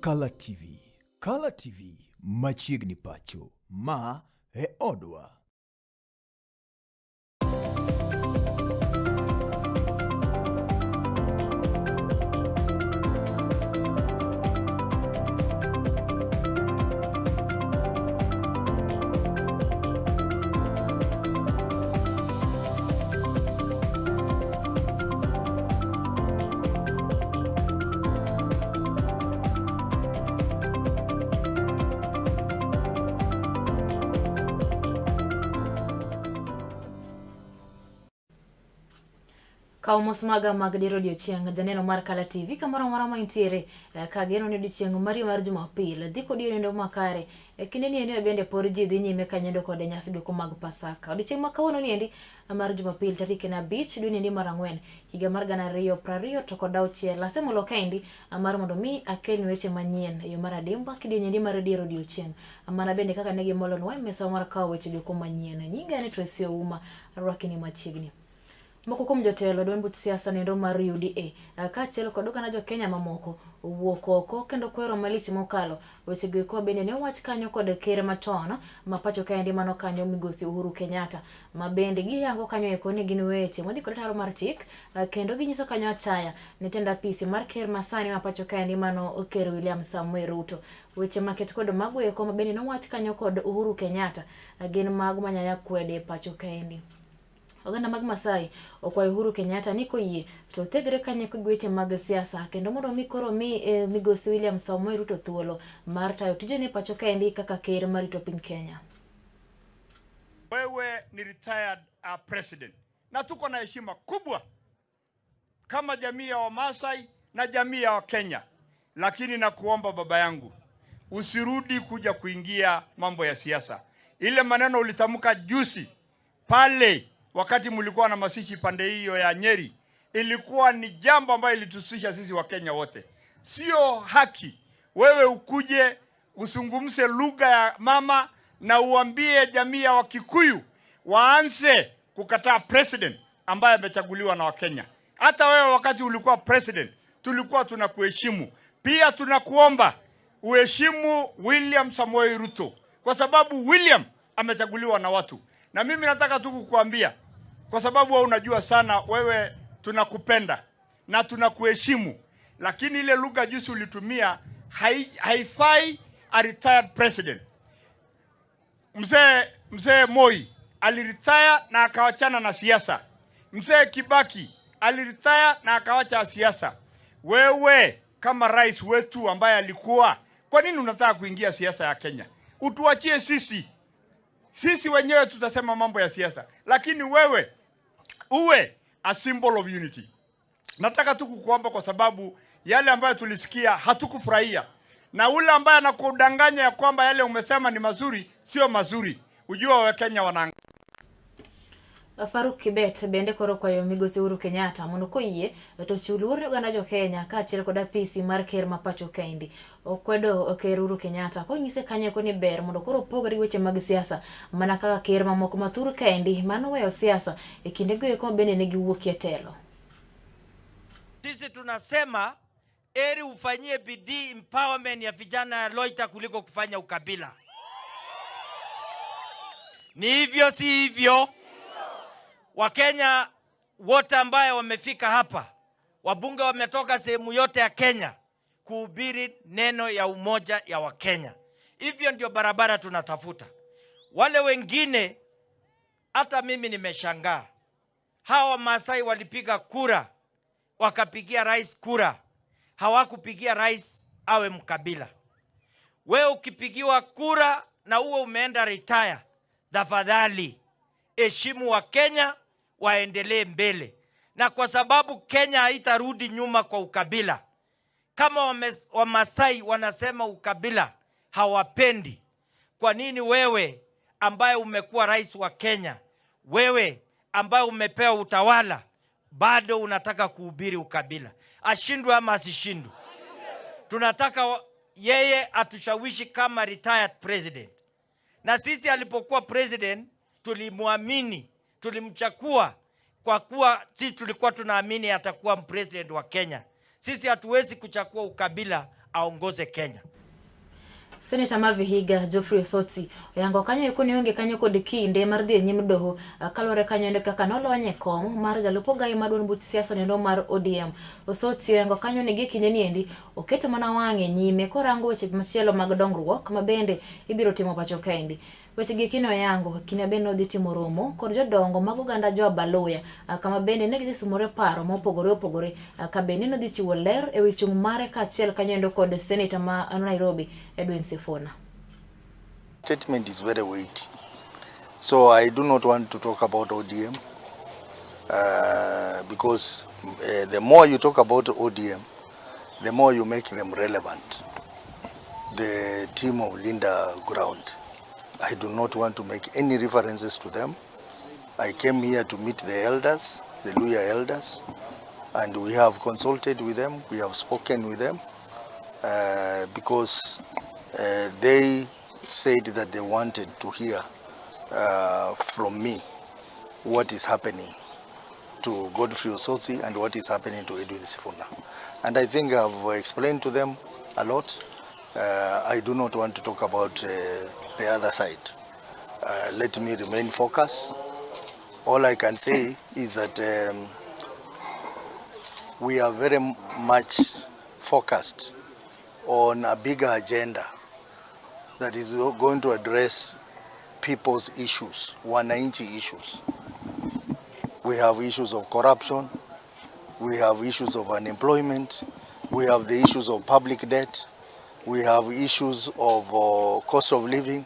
Kala TV. Kala TV machiegni pacho. Ma e odwa. Kaw mos maga mag dier odiechieng' janeno mar Kala TV kamoro amora ma intiere kageno ni odiechieng' mari mar Jumapil dhi kodi e nindo makare. E kinde ni endi bende pod ji dhi nyime kanyendo kod nyasi giko mag Pasaka. Odiechieng' ma kawuono ni endi mar Jumapil tarik en 5 dwe ni endi mar 4 higa mar 2026. Asemolo kaendi mar mondo mi akelni weche manyien e yo mar adimba kidieny endi mar dier odiechieng'. Mana bende kaka ne gimolonwa e mesa mar kawo weche giko manyien. Nyinga ni Tracy Ouma, arwaki ni machiegni. Moko kuom jotelo duond buch siasa nendo mar UDA kaachiel kod oganda jo Kenya mamoko owuok oko kendo kwero malich mokalo weche go eko bende ne owach kanyo kod ker machon ma pacho kaendi mano kanyo migosi Uhuru Kenyatta ma bende giyango kanyo eko ni gin weche modhi kod ataro mar chik kendo ginyiso kanyo achaya ne tend apisi mar ker masani ma pacho kaendi mano ker William Samoei Ruto. Weche maket kod mago eko ma bende nowach kanyo kod Uhuru Kenyatta gin mago manyaya kwede pacho kaendi. Oganda mag Masai okwayo Uhuru Kenyatta ni koyie to othegre kanyo gi weche mag siasa kendo mondo mi koro mi migosi William Samoei Ruto thuolo mar tayo tijene pacho kaendi kaka ker marito piny Kenya. Wewe ni retired president na tuko na heshima kubwa kama jamii ya Wamasai na jamii ya Wakenya, lakini nakuomba baba yangu usirudi kuja kuingia mambo ya siasa. Ile maneno ulitamka juzi pale wakati mlikuwa na masishi pande hiyo ya Nyeri ilikuwa ni jambo ambayo ilitusisha sisi Wakenya wote. Sio haki wewe ukuje usungumze lugha ya mama na uambie jamii ya Wakikuyu waanze kukataa president ambaye amechaguliwa na Wakenya. Hata wewe wakati ulikuwa president tulikuwa tunakuheshimu. Pia tunakuomba uheshimu William Samoei Ruto kwa sababu William amechaguliwa na watu. Na mimi nataka tu kukuambia kwa sababu wewe unajua sana, wewe tunakupenda na tunakuheshimu, lakini ile lugha juzi ulitumia haifai a retired president. Mzee Moi aliretire na akawachana na siasa. Mzee Kibaki aliretire na akawacha siasa. Wewe kama rais wetu ambaye alikuwa, kwa nini unataka kuingia siasa ya Kenya? Utuachie sisi. Sisi wenyewe tutasema mambo ya siasa, lakini wewe uwe a symbol of unity. Nataka tu kukuomba kwa sababu yale ambayo tulisikia hatukufurahia, na ule ambaye anakudanganya ya kwamba yale umesema ni mazuri sio mazuri. Ujua wa Kenya wana Faruk Kibet bende koro kwayo migosi Uhuru Kenyatta mondo koyie to ochiw luor ne oganda jo Kenya kaachiel kod apisi mar ker ma pacho kaendi. Okwedo ker Uhuru Kenyatta konyise kanyo eko ni ber mondo koro opogre gi weche mag siasa mana kaka ker mamoko mathur kaendi manoweyo siasa e kindego eko bende ne giwuokie telo. Sisi tunasema eri ufanyie bidii empowerment ya vijana ya Loita kuliko kufanya ukabila. Ni hivyo si hivyo? Wakenya wote ambaye wamefika hapa, wabunge wametoka sehemu yote ya Kenya kuhubiri neno ya umoja ya Wakenya. Hivyo ndio barabara tunatafuta. Wale wengine, hata mimi nimeshangaa. Hawa Maasai walipiga kura, wakapigia rais kura. Hawakupigia rais awe mkabila. Wewe ukipigiwa kura na uwe umeenda retire, tafadhali heshimu wa Kenya waendelee mbele. Na kwa sababu Kenya haitarudi nyuma kwa ukabila. Kama Wamasai wanasema ukabila hawapendi, kwa nini wewe ambaye umekuwa rais wa Kenya, wewe ambaye umepewa utawala, bado unataka kuhubiri ukabila? Ashindwe ama asishindwe? Tunataka yeye atushawishi kama retired president. Na sisi alipokuwa president tulimwamini, tulimchakua kwa kuwa sisi tulikuwa tunaamini atakuwa president wa Kenya. Sisi hatuwezi kuchakua ukabila aongoze Kenya. Seneta ma Vihiga Geoffrey Osotsi oyango kanyo eko ni onge kanyo kod kinde mar dhi e nyim doho kaluwore kanyo endo kaka nolony e kom mar jalup ogai mar duond buch siasa nendo mar ODM. Osotsi oyango kanyo ni gie kinde ni endi oketo mana wang'e nyime korango weche machielo mag dongruok ma bende ibiro timo pacho kaendi. Weche gi eki ne oyango kinde bende nodhi timo romo kod jodongo mag oganda jo Abaluya kama bende ne gidhi sumore paro mopogore opogore ka bende nodhi chiwo ler ewi chung' mare kaachiel kanyo endo kod seneta ma Nairobi Edwin Sifuna. Statement is very weighty. So I do not want to talk about ODM because the more you talk about ODM, the more you make them relevant. The team of Linda Ground. I do not want to make any references to them. I came here to meet the elders, the Luhya elders, and we have consulted with them, we have spoken with them, because they said that they wanted to hear from me what is happening to Godfrey Osotsi and what is happening to Edwin Sifuna. And I think I've explained to them a lot. I do not want to talk about the other side. Let me remain focused. All I can say is that we are very much focused on a bigger agenda that is going to address people's issues, wananchi issues. We have issues of corruption, we have issues of unemployment, we have the issues of public debt, we have issues of cost of living.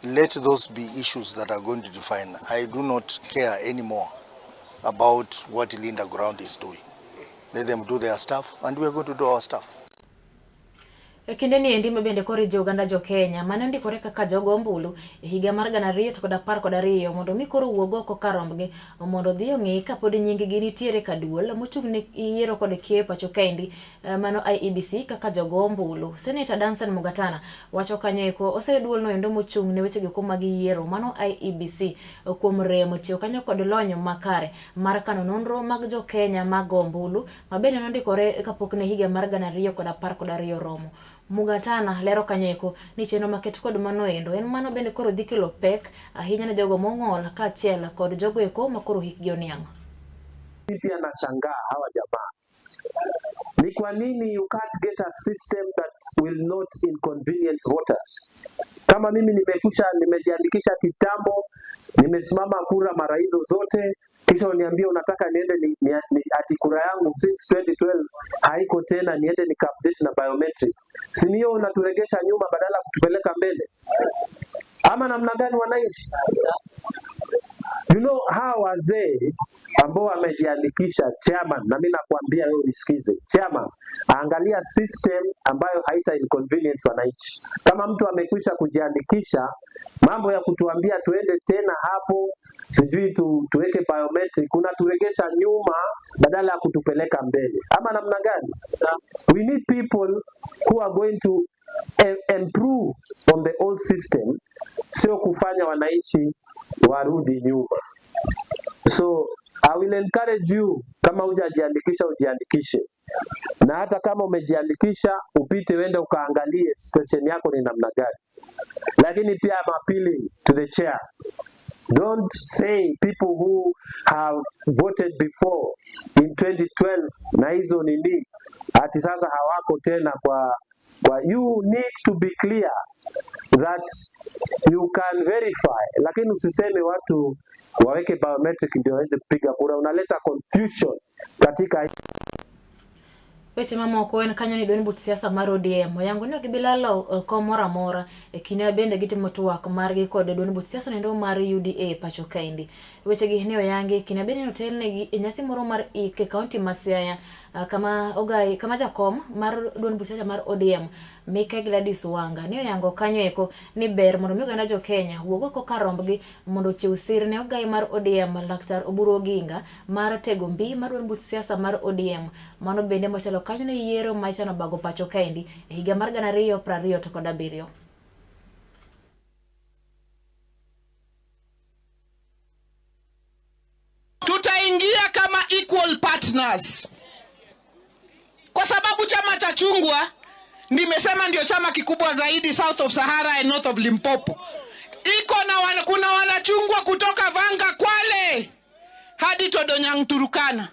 Let those be issues that are going to define. I do not care anymore about what Linda Ground is doing. Let them do their stuff, and we are going to do our stuff. E kinde ni endi ma bende koro ijiwo oganda jo Kenya mane ondikore kaka jogo ombulu e higa mar 2012 mondo mi koro wuog oko kar rombgi mondo odhi ong'i kapod nying gi nitiere ka duol mochung' ne yiero kod kie pacho kaendi mano IEBC kaka jogo ombulu. Senator Danson Mungatana wacho kanyo eko oseduol no endo mochung' ne weche go mag yiero mano IEBC kuom remo tiyo kanyo kod lony makare mar kano nonro mag jo Kenya mag ombulu ma bende nondikore kapok ne higa mar 2012 romo. Mungatana lero kanyo eko ni chenro maket kod mano endo en mano bende koro dhi kelo pek ahinya ne jogo mong'ol kaachiel kod jogo eko ma koro hikgi oniang'. Pia nashangaa hawa jamaa, ni kwa nini you can't get a system that will not inconvenience voters? Kama mimi nimekusha nimejiandikisha kitambo, nimesimama kura mara hizo zote, kisha uniambie unataka niende ni ati kura yangu since 2012 haiko tena, niende nika update na biometric. Si ndio unaturegesha nyuma badala ya kutupeleka mbele? Ama namna gani wananchi? You know, hawa wazee ambao wamejiandikisha chairman, na mimi nakwambia wewe unisikize chairman, angalia system ambayo haita inconvenience wananchi. Kama mtu amekwisha kujiandikisha, mambo ya kutuambia tuende tena hapo sijui tuweke biometric, kunaturegesha nyuma badala ya kutupeleka mbele, ama namna gani? We need people who are going to improve on the old system, sio kufanya wananchi warudi nyuma. So I will encourage you, kama hujajiandikisha ujiandikishe, na hata kama umejiandikisha upite uende ukaangalie station yako ni namna gani. Lakini pia I'm appealing to the chair, don't say people who have voted before in 2012 na hizo nini ati sasa hawako tena kwa. You need to be clear that you can verify, lakini usiseme watu waweke biometric ndio waweze kupiga kura, unaleta confusion katika Weche mamoko en kanyo ni duond buch siasa mar ODM oyango ni ok gibi lalo kom moro amora e kinde ma bende gitimo twak margi kod duond buch siasa nendo mar UDA pacho kaendi. Wechegi ne oyangi kinde bende notelnegi e nyasi moro mar ik e kaunti ma Siaya kama ogai kama jakom mar duond buch siasa mar ODM Mike Gladys Wanga ne oyango kanyo eko ni ber mondo mi oganda jo Kenya wuog oko kar rombgi mondo ochiw sir ne ogai mar ODM Laktar Oburu Oginga mar tego mbi mar duond buch siasa mar ODM. Mano bende motelo kanyo ne yiero ma ichano bago pacho kaendi e higa mar 2027. Tutaingia kama equal partners, kwa sababu chama cha chungwa Nimesema ndio chama kikubwa zaidi South of Sahara and North of Limpopo. Iko na kuna wanachungwa kutoka Vanga Kwale hadi Todonyang Turukana.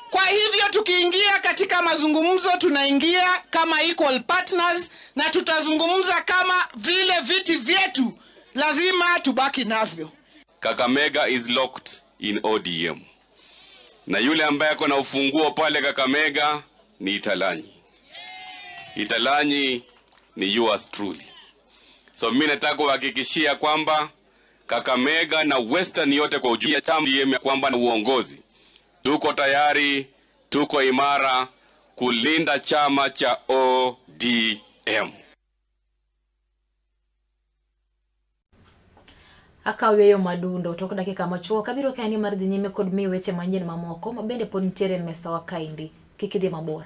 Kwa hivyo tukiingia katika mazungumzo tunaingia kama equal partners, na tutazungumza kama vile viti vyetu lazima tubaki navyo. Kakamega is locked in ODM. Na yule ambaye ako na ufunguo pale Kakamega ni Italanyi. Italanyi ni yours truly. So mimi nataka kuhakikishia kwamba Kakamega na Western yote kwa ujumla chama ODM kwamba na uongozi tuko tayari, tuko imara kulinda chama cha ODM. Akaw yueyo madundo tok dakika machuok abiro kaeni mar dhi nyime kod miyi weche manyien mamoko ma bende pod nitiere e mesawa kaendi. Kik idhi mabor.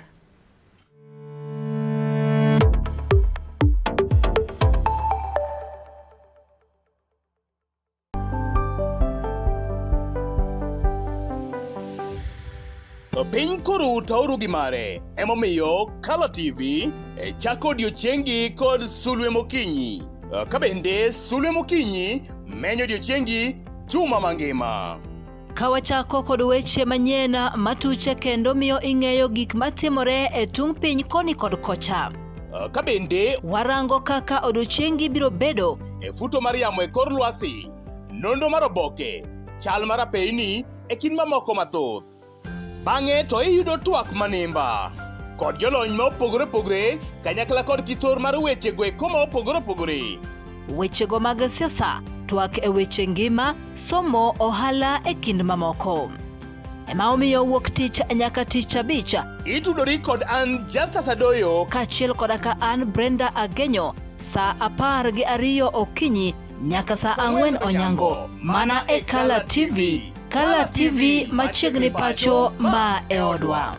Piny koro taoru gi mare, emomiyo Kala TV e chako odiochiengi kod sulwe mokinyi. Ka bende sulwe mokinyi menyo odiochiengi juma mangima. Ka wachako kod weche manyien matuche kendo miyo ing'eyo gik matimore e tung' piny koni kod kocha. Ka bende warango kaka odiochiengi biro bedo e futo mar yamo e kor lwasi, nonro mar oboke, chal mar apeyni e kind mamoko mathoth. Bang'e to iyudo twak manimba kod jolony ma opogore opogore kanyakla kod kithor mar weche go eko ma opogore opogore. Wechego mag siasa, twak e weche ngima, somo, ohala e kind mamoko. Ema omiyo wuok tich nyaka tich abich. Itudori kod an Justus Adoyo kaachiel koda ka an Brenda Agenyo saa 12 okinyi nyaka saa 4 onyango mana e Kala TV. Kala TV machiegni pacho ma e odwa.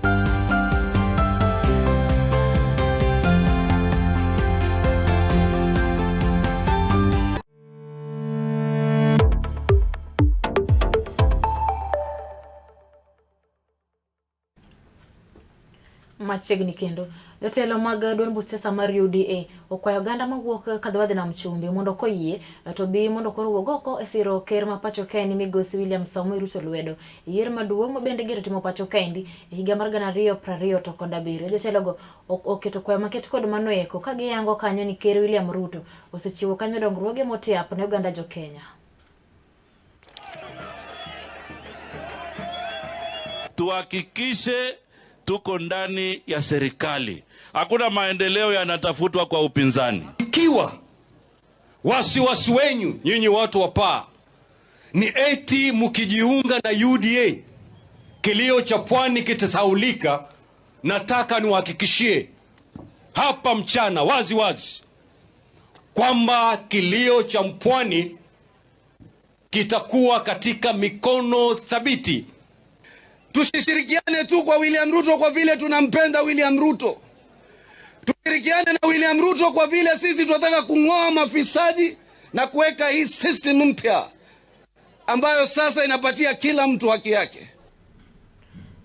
Machiegni kendo jotelo mag duond buch siasa mar UDA okwayo oganda mawuok Kadwadhi Nam Chumbi mondo koyie to bi mondo koro wuog oko e siro ker ma pacho kaendi migosi William Samoei Ruto lwedo e yiero maduong' ma bende gero timo pacho kaendi e higa mar 2027. Jotelogo oketo kwayo maket kod mano eko ka giyango kanyo ni ker William Ruto osechiwo kanyo dongruoge motiap ne oganda jo Kenya. Tuhakikishe tuko ndani ya serikali. Hakuna maendeleo yanatafutwa kwa upinzani. Ikiwa wasiwasi wenyu nyinyi watu wa Paa ni eti mkijiunga na UDA kilio cha pwani kitasaulika, nataka niwahakikishie hapa mchana wazi wazi kwamba kilio cha mpwani kitakuwa katika mikono thabiti. Tusishirikiane tu kwa William Ruto kwa vile tunampenda William Ruto. Tushirikiane na William Ruto kwa vile sisi tunataka kung'oa mafisadi na kuweka hii system mpya ambayo sasa inapatia kila mtu haki yake.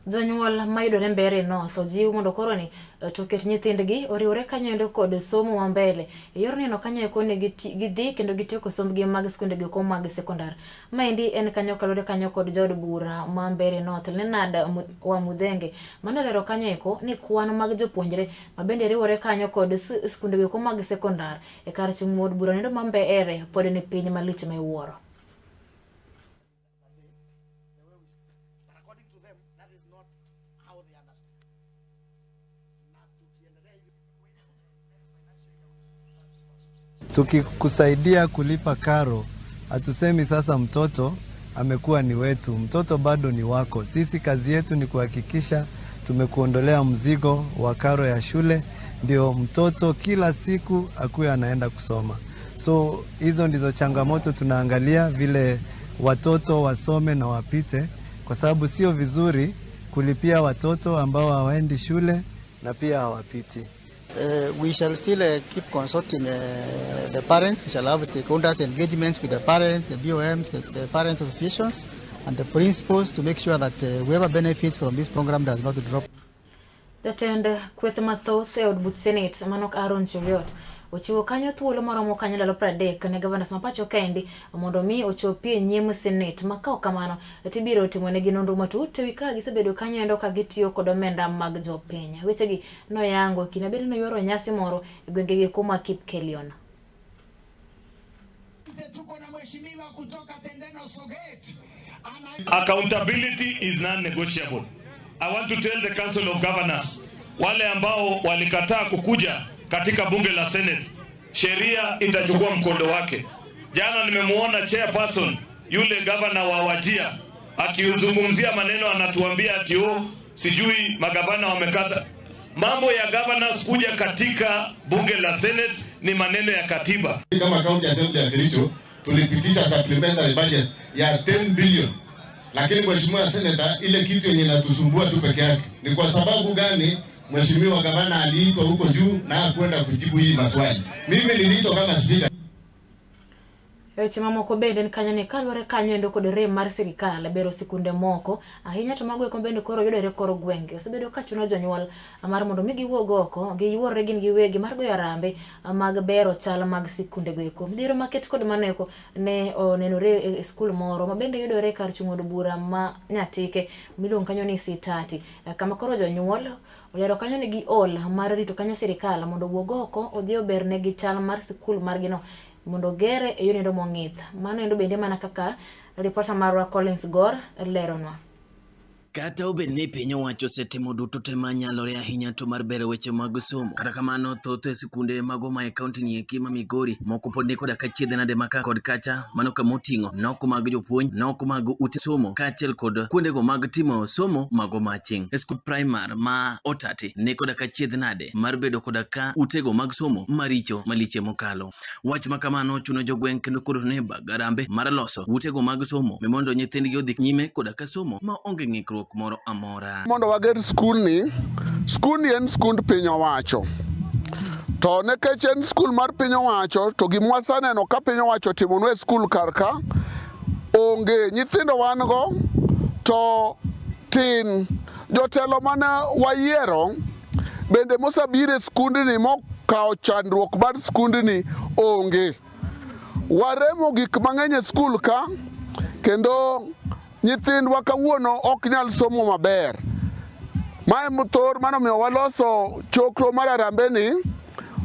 Jonyuol mayudore Mbeere North ojiw mondo koro ni to ket nyithindgi oriwre kanyo kod somo ma mbele e yor neno kanyo eko ni gidhi kendo gitieko sombgi mag skunde go mag sekondar. Maendi en kanyo kaluwore kanyo kod jaod bura ma Mbeere North Leonard Wamudhenge manolero kanyo eko ni kwan mag jopuonjre ma bende riwore kanyo kod skunde go mag sekondar e kar chung' od bura nendo ma Mbeere pod ni piny malich ma iwuoro. Tukikusaidia kulipa karo, hatusemi sasa mtoto amekuwa ni wetu, mtoto bado ni wako. Sisi kazi yetu ni kuhakikisha tumekuondolea mzigo wa karo ya shule, ndio mtoto kila siku akuwe anaenda kusoma. So hizo ndizo changamoto tunaangalia, vile watoto wasome na wapite, kwa sababu sio vizuri kulipia watoto ambao hawaendi shule na pia hawapiti. We shall still keep consulting the parents. We shall have stakeholders engagements with the parents, the BOMs, the parents associations, and the principals to make sure that whoever benefits from this program does not drop. Jatend kweth mathoth e od buch Senate manok Aaron Cheruiyot ochiwo kanyo thuolo maromo kanyo ndalo 30 ne gavanas ma pacho kaendi mondo mi ochopi e nyim Senate ma ka ok kamano to ibiro timonegi nonro matut ewi kaka gisebedo kanyo endo ka gitiyo kod omenda mag jopiny. Wechegi noyango kinde bende noyuoro nyasi moro e gwengegi kuma Kipkelion. Accountability is non-negotiable. I want to tell the Council of Governors, wale ambao walikataa kukuja katika bunge la Senate, sheria itachukua mkondo wake. Jana nimemuona chairperson yule governor wa Wajia akizungumzia maneno, anatuambia ati oh, sijui magavana wamekata. Mambo ya governors kuja katika bunge la Senate ni maneno ya katiba. Kama County Assembly ya Kericho tulipitisha supplementary budget ya 10 billion, lakini mheshimiwa seneta, ile kitu yenye inatusumbua tu peke yake ni kwa sababu gani mheshimiwa gavana aliitwa huko juu na hakwenda kujibu hii maswali? Mimi niliitwa kama speaker. Weche mamoko bende en kanyo ni kaluwore kanyo endo kod rem mar sirikal bero sikunde moko ahinya to mago eko bende koro yudore kor gwenge osebedo ka chuno jonyuol mar mondo mi giwuog oko giyuorre gin giwegi mar goyo arambe mag bero chal mag sikunde go eko. Midhiero maket kod mano eko ne onenore e skul moro ma bende yudore kar chung' od bura ma Nyatike miluongo kanyo ni Sitati kama koro jonyuol olero kanyo ni giol mar rito kanyo sirikal mondo owuog oko odhi obernegi chal mar sikul margino mondo ogere e yor mong'ith. Mano endo bende mana kaka ripota marwa Collins Gor leronwa. Kata obed ni piny owacho osetimo duto te manyalore ahinya to mar bero weche mag somo, kata kamano thoth sikunde mago ma e kaunti ni eki ma Migori moko pod ni koda ka chiedhe nade maka kod kacha, mano kama oting'o nok mag jopuonj, nok mag ute somo kaachiel kod kuondego mag timo somo mago maching'. E skul primar ma Otate ni koda ka chiedh nade mar bedo koda ka utego mag somo maricho maliche mokalo. Wach ma kamano chuno jogweng' kendo koro ne garambe mar loso utego mag somo mondo nyithindgi odhi nyime koda ka somo ma onge ng'ikruok moro amora. Mondo wager skulni, skulni en skund piny owacho. To nikech en skul mar piny owacho, to gima waseneno ka piny owacho otimonwa e skul kar ka, onge. Nyithindo wan go to tin. Jotelo mane wayiero bende mosebiro e skundni mokawo chandruok mar skundni onge. Waremo gik mang'eny e skul ka kendo nyithindwa kawuono ok nyal somo maber. Mae thor mano omiyo waloso chokro mar Harambee ni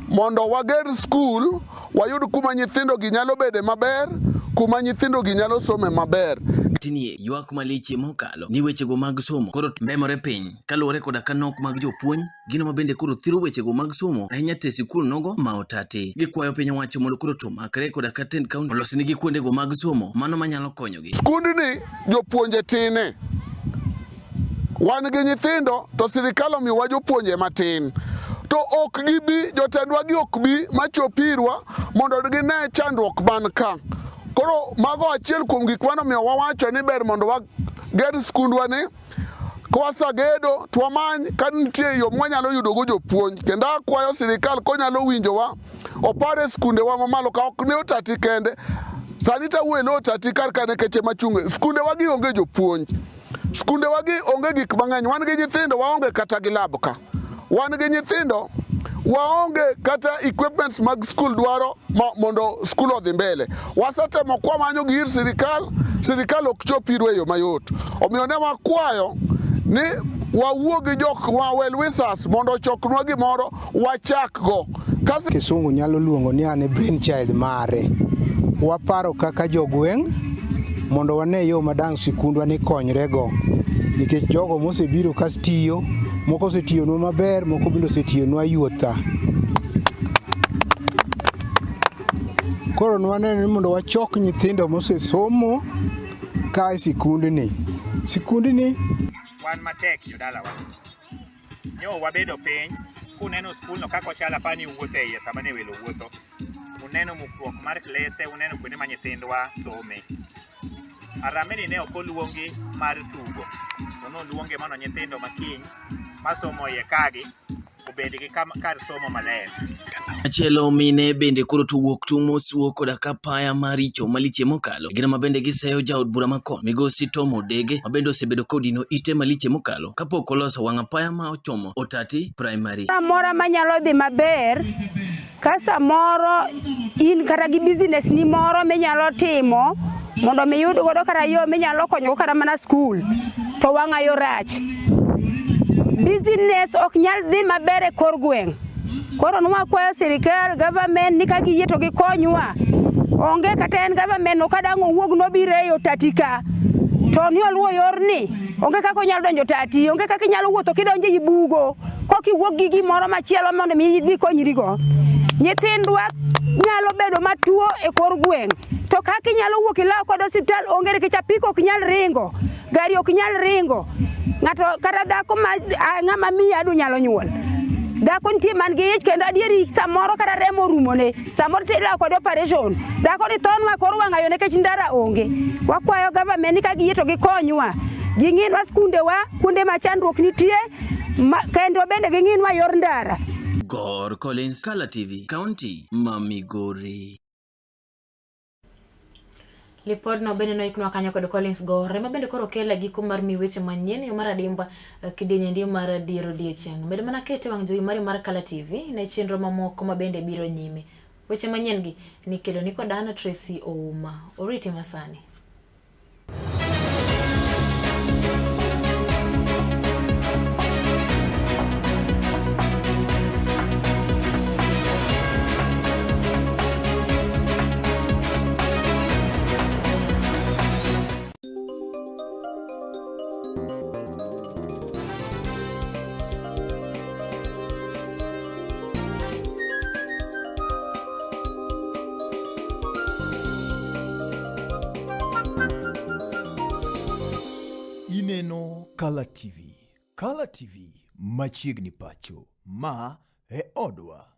mondo wager skul, wayud kuma nyithindo gi nyalo bede maber, kuma nyithindo gi nyalo some maber. Tinie ywak malich mokalo ni wechego mag somo koro mbemore piny kaluwore koda ka nok mag jopuonj gino ma bende koro thiro wechego mag somo ahinya te sikul nogo ma Otate. Gikwayo piny owacho mondo koro to makre koda ka tend kaunti olosnigi kuondego mag somo mano manyalo konyogi. Skundni jopuonje tine. Wan gi nyithindo to sirikal omiyowa jopuonje matin. To ok gibi, jotendwa gi ok bi machop irwa mondo gine chandruok man ka. Koro mago achiel kuom gik mane omiyo wawacho ni ber mondo wager skundwa ni. Kwasegedo to wamany ka nitie yo mwanyalo yudogo jopuonj. Kendo akwayo sirikal konyalo winjowa, opar e skundewa mamalo ka ok ne Otati kende. Sani tawuoyo ne Otati kar ka nikech ema achung'e. Skundewa gi onge jopuonj. Skundewa gi onge gik mang'eny. Wan gi nyithindo waonge kata gi lab ka. Wan gi nyithindo waonge kata equipments mag skul dwaro mondo skul odhi mbele. Wasetemo kwamanyo gi ir sirikal, sirikal ok chop irwa e yo mayot. Omiyo ne wakwayo ni wawuo gi jok ma well wishers mondo ochoknwa gimoro wachak go. Kisungu nyalo luongo ni an e brain child mare. Waparo kaka jogweng' mondo wane yo ma dang' sikundwa ni konyrego, nikech jogo mosebiro ka tiyo, moko osetiyonwa maber, moko bende osetiyonwa yuotha. Koro nwaneno ni mondo wachok nyithindo mosesomo ka e sikundni. Sikundni wan matek jodalawa. Nyo wabedo piny kuneno skulno kaka ochalo, apani uwuotho e iye sama ne welo wuotho. Uneno mukruok mar klese, uneno kuonde ma nyithindwa some. Harambee ni ne ok oluongi mar tugo, to noluonge mondo nyithindo makiny masomo iye kagi obed gi kar somo maler. Machielo mine bende koro to wuok tung' mosuo koda ka paya maricho maliche mokalo. Gin ma bende giseyo jaod bura makon migosi Tom Odege ma bende osebedo kodino ite maliche mokalo kapok oloso wang' apaya ma ochomo Otati Primary. Mora manyalo dhi maber ka samoro in kata gi business ni moro minyalo timo mondo mi yud godo kata yo minyalo konyogo kata mana skul to wang'a yo rach. Business ok nyal dhi maber e kor gweng'. Koro nwakwayo sirikal government ni ka giyie to gikonywa. Onge kata en government no kadang' owuog nobiro ei Otati ka to ni oluwo yorni onge kaka onyalo donjo Otati, onge kaka inyalo wuotho kidonjo ei bugo kok iwuok gi gimoro machielo mondo mi idhi konyrigo. Nyithindwa nyalo bedo matuo e kor gweng' to kaka inyalo wuok ilaw kod osiptal onge nikech apiko ok nyal ringo, gari ok nyal ringo. Ng'ato kata dhako ma ng'ama miyo adu nyalo nyuol. Dhako nitie man gi ich kendo adieri samoro kata remo orumone, samoro to ilawo kode operation. Dhako ni thonwa kor wang'ayo nikech ndara onge. Wakwayo government ni ka giyie to gikonywa. Ging'inwa skundewa, kuonde ma chandruok nitie, kendo bende ging'inwa yor ndara. Gor Collins, Kala TV, County ma Migori. Lipodno bende noiknwa kanyo kod Collins Gore ma bende koro kelo e giko mar mi weche manyien yo mar adimba kidieny endi mar dier odiechieng'. Med mana kete wang' jowi mari mar Kala TV ne chenro mamoko ma bende biro nyime. Weche manyien gi nikelo ni kod an Tracy Ouma. Oriti masani. Ineno Kala TV. Kala TV machiegni pacho. Ma e odwa.